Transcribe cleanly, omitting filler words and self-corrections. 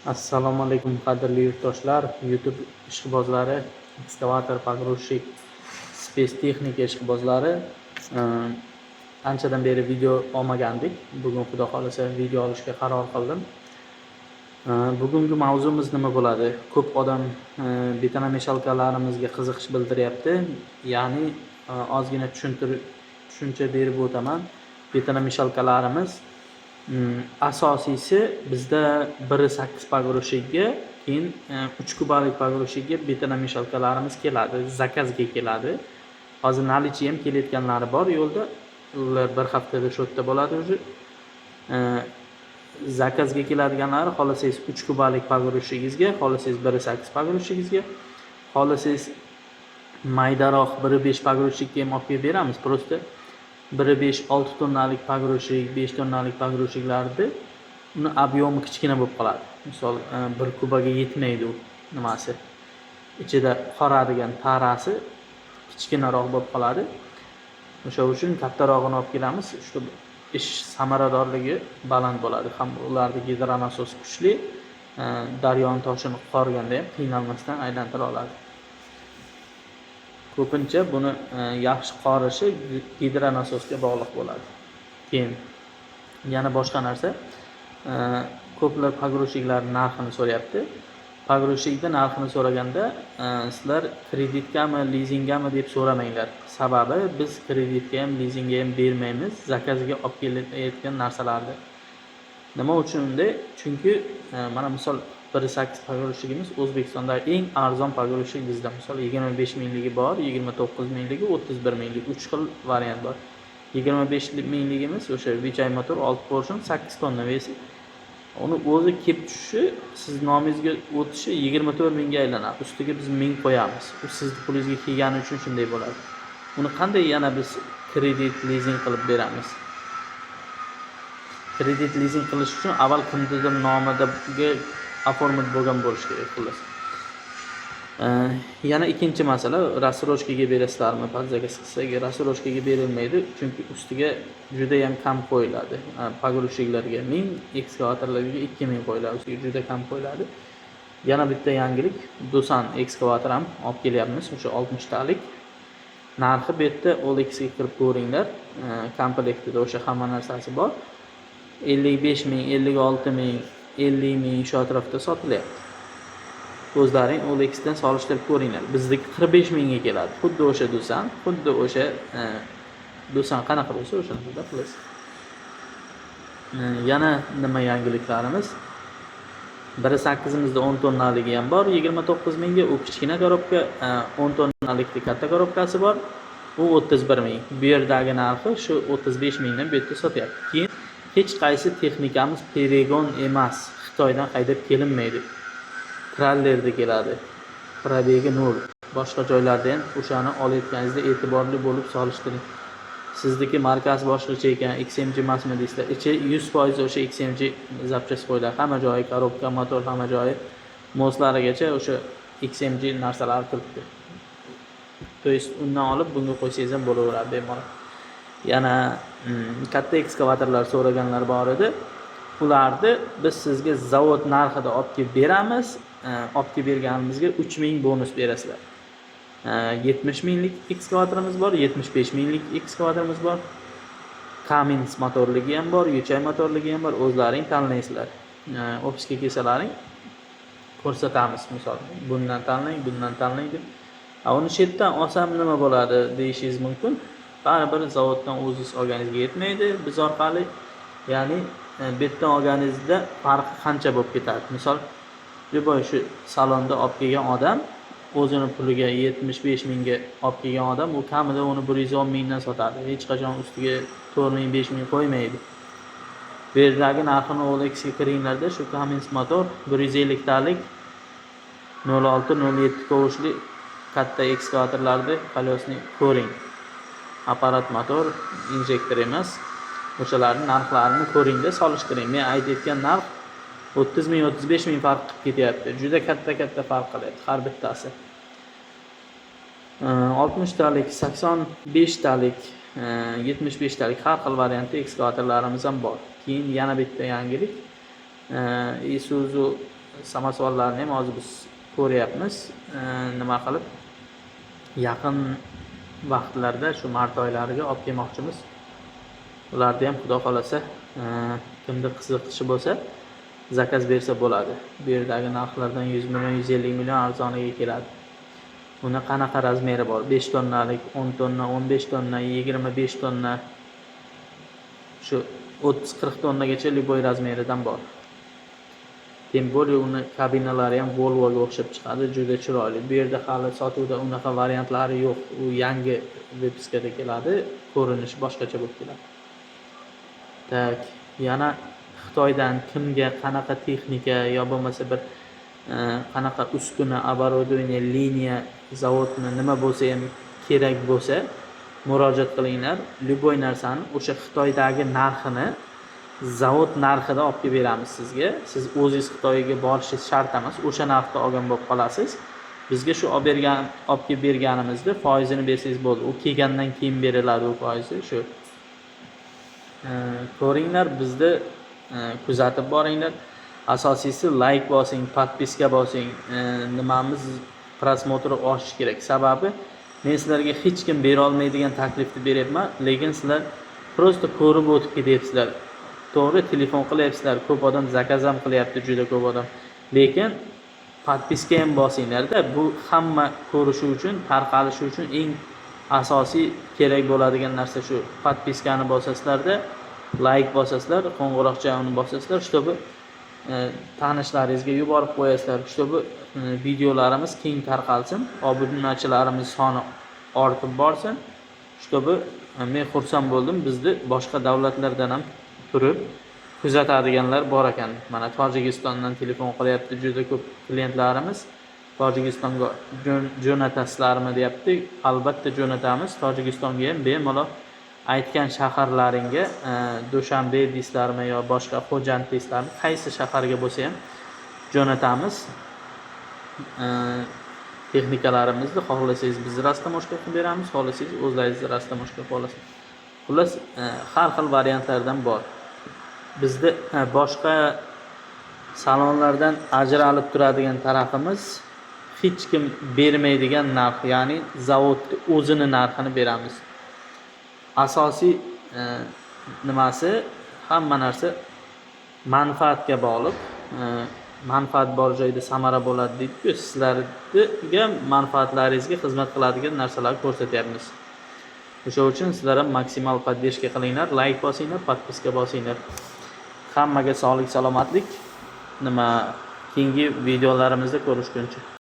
Assalomu alaykum, qadrli yurtdoshlar, YouTube ishqibozlari, ekskavator, погрузчик, спецтехника ishqibozlari. Anchadan beri video olmagandik. Bugun, Xudo xohlasa, video olishga qaror qildim. Bugungi mavzumiz nima bo'ladi? Ko'p odam бетономешалка larimizga qiziqish bildiryapti. Ya'ni ozgina tushuntirib, tushuncha berib o'taman. Бетономешалка larimiz asosiysi bizda 1,8 погрузчик ga, keyin 3 kubalik погрузчик ga бетономешалка larimiz keladi, заказ ga keladi. Hozir наличие ham kelayotganlari bor yo'lda. Ular bir haftada shu yerda bo'ladi уже. Заказ ga keladiganlari, xohlasangiz, 3 kubalik погрузчик ingizga, xohlasangiz, 1,8 погрузчик ingizga, xohlasangiz, maydaroq 1,5 погрузчик ka ham olib kelib beramiz. Просто 1,5, 6 tonnalik погрузчик, 5 tonnalik погрузчик larni uni объем i kichkina bo'lib qoladi. Misol, 1 kubaga yetmaydi u nimasi. Ichida qoradigan tarasi kichkinaroq bo'lib qoladi. O'sha uchun kattarog'ini olib kelamiz, чтобы ish samaradorligi baland bo'ladi. Ham ularni gidronasos kuchli, daryoni toshini qorganda ham qiynalmasdan aylantira oladi. Ko'pincha buni yaxshi qorishi gidronasosga bog'liq bo'ladi. Keyin yana boshqa narsa, ko'plar погрузчик lar narxini so'rayapti. Погрузчик ni narxini so'raganda sizlar kreditkami, lizingami deb so'ramanglar. Sababi biz kreditga ham, lizingga ham bermaymiz заказ ga olib kelayotgan narsalarni. Nima uchun unday? Chunki mana, misol, 1,8 погрузчик imiz O'zbekistondagi eng arzon погрузчик bizda. Misol, 25 mingligi bor, 29 mingligi, 31 minglik, 3 xil variant bor. 25 mingligimiz o'sha Weichai motor, 6 поршень, 8 tonna вес i. Uni o'zi kelib tushishi, siz nomingizga o'tishi 24 mingga aylanadi. Ustiga biz 1000 qo'yamiz. U sizni pulingizga kelgani uchun shunday bo'ladi. Uni qanday yana biz kredit, lizing qilib beramiz? Kredit, lizing qilish uchun avval kimnidir nomidaga оформить bo'lgan bo'lishi kerak, xullas. Yana ikkinchi masala, рассрочка ga berasizlarmi, под заказ qilsak, рассрочка ga berilmaydi, chunki ustiga judayam kam qo'yiladi. Погрузчик larga 1000, ekskavatorlarga 2000 qo'yiladi, ustiga juda kam qo'yiladi. Yana bitta yangilik, Doosan ekskavator ham olib kelyapmiz, o'sha 60 talik. Narxi bu yerda OLXga kirib ko'ringlar. Komplektida o'sha hamma narsasi bor. 55 ming, 56 ming, 50 ming shu atrofda sotilyapti. O'zlaring OLXdan solishtirib ko'ringlar. Bizniki 45 mingga keladi. Xuddi o'sha Doosan, xuddi o'sha Doosan qanaqa bo'lsa, o'shanaqada, xullas. Yana nima yangiliklarimiz? 1,8imizda 10 tonnaligi ham bor, 29 mingga, u kichkina коробка, 10 tonnalikni katta коробка si bor. U 31 ming. Bu yerdagi narxi shu 35 mingdan bu yerda sotyapti. Keyin hech qaysi texnikamiz перегон emas, Xitoydan haydab kelinmaydi. Trallerda keladi. Пробег i 0. Boshqa joylarda ham o'shani olayotganingizda e'tiborli bo'lib solishtiring. Sizniki markasi boshqacha ekan, XMG emasmi deysizlar. Ichi 100% o'sha XMG запчасть qo'yiladi. Hamma joyi, коробка, motor, hamma joyi, мост larigacha o'sha XMG narsalar turibdi. То есть undan olib bunga qo'ysangiz ham bo'laveradi bemalol. Yana katta ekskavatorlar so'raganlar bor edi. Ularni biz sizga zavod narxida olib kelib beramiz. Olib kelib berganimizga 3000 bonus berasizlar. 70 minglik ekskavatorimiz bor, 75 minglik ekskavatorimiz bor. Cummins motorligi ham bor, Yuchai motorligi ham bor. O'zlaring tanlaysizlar. Ofisga kelsalaring, ko'rsatamiz, misol. Bundan tanlang, bundan tanlang deb. A uni chetdan olsam nima bo'ladi deyishingiz mumkin. Baribir zavoddan o'zingiz olganingizga yetmaydi biz orqali. Ya'ni bu yerdan olganingizda farqi qancha bo'lib ketadi? Misol, любой shu salonda olib kelgan odam, o'zini puliga 75 mingga olib kelgan odam, u kamida uni 110 mingdan sotadi. Hech qachon ustiga 4 ming, 5 ming qo'ymaydi. Bu yerdagi narxini OLXga kiringlarda, shu Cummins motor 150 talik 06 07 ковш li katta ekskavatorlarni колесный ko'ring. Apparat motor, injektor emas. O'shalarning narxlarini ko'ringda, solishtiring. Men aytayotgan narx 30 ming, 35 ming farq qilib ketyapti. Juda katta-katta farq qilyapti har bittasi. 60 talik, 85 talik, 75 talik har xil variantda ekskavatorlarimiz ham bor. Keyin yana bitta yangilik. Isuzu Samosvallarni ham hozir biz ko'ryapmiz. Nima qilib, yaqin vaqtlarda, shu mart oylariga olib kelmoqchimiz. Ularni ham, xudo xohlasa, kimni qiziqishi bo'lsa, заказ bersa bo'ladi. Bu yerdagi narxlardan 100 million, 150 million arzoniga keladi. Uni qanaqa размер i bor: 5 tonnalik, 10 tonna, 15 tonna, 25 tonna, shu 30-40 tonnagacha любой размер idan bor. Тем более uni kabinalari ham Volvoga o'xshab chiqadi, juda chiroyli. Bu yerda hali sotuvda unaqa variantlari yo'q. U yangi выпуска da keladi, ko'rinishi boshqacha bo'lib keladi. Так, yana Xitoydan kimga qanaqa texnika yo bo'lmasa bir qanaqa uskuna, оборудование, liniya, zavodni, nima bo'lsa ham kerak bo'lsa, murojaat qilinglar. Любой narsani o'sha Xitoydagi narxini, zavod narxida olib kelib beramiz sizga. Siz o'zingiz Xitoyga borishingiz shart emas, o'sha narxda olgan bo'lib qolasiz. Bizga shu olib kelib berganimizda foizini bersangiz bo'ldi. U kelgandan keyin beriladi u foizi. Shu ko'ringlar bizni, kuzatib boringlar. Asosiysi, layk bosing, подписка bosing. Nimamiz, просмотр oshishi kerak. Sababi men sizlarga hech kim bera olmaydigan taklifni beryapman, lekin sizlar просто ko'rib o'tib ketyapsizlar. To'g'ri, telefon qilyapsizlar, ko'p odam заказ ham qilyapti, juda ko'p odam, lekin подписка ham bosinglarda. Bu hamma ko'rishi uchun, tarqalishi uchun eng asosiy kerak bo'ladigan narsa shu. Подписка ni bosasizlarda, layk bosasizlar, qo'ng'iroqchani bosasizlar, чтобы tanishlaringizga yuborib qo'yasizlar, чтобы videolarimiz keng tarqalsin, obunachilarimiz soni ortib borsin. Чтобы men xursand bo'ldim, bizni boshqa davlatlardan ham turib kuzatadiganlar bor ekan. Mana, Tojikistondan telefon qilyapti juda ko'p klientlarimiz. Tojikistonga jo'natasizlarmi, deyapti. Albatta jo'natamiz Tojikistonga ham, bemalol aytgan shaharlaringga, Dushanbe deysizlarmi yo boshqa Xo'jand deysizlarmi, qaysi shaharga bo'lsa ham jo'natamiz. Texnikalarimizni xohlasangiz, biz растаможка qilib beramiz, xohlasangiz, o'zlaringiz растаможка qilib olasiz. Xullas, har xil variantlardan bor bizda. Boshqa salonlardan ajralib turadigan tarafimiz, hech kim bermaydigan narx, ya'ni zavodni o'zini narxini beramiz. Asosiy nimasi, hamma narsa manfaatga bog'liq. Manfaat bor joyda samara bo'ladi, deydiku. Sizlarga, manfaatlaringizga xizmat qiladigan narsalarni ko'rsatyapmiz. O'sha uchun sizlar ham maksimal поддержка qilinglar, layk bosinglar, подписка bosinglar. Hammaga sog'lik, salomatlik. Nima, keyingi videolarimizda ko'rishguncha.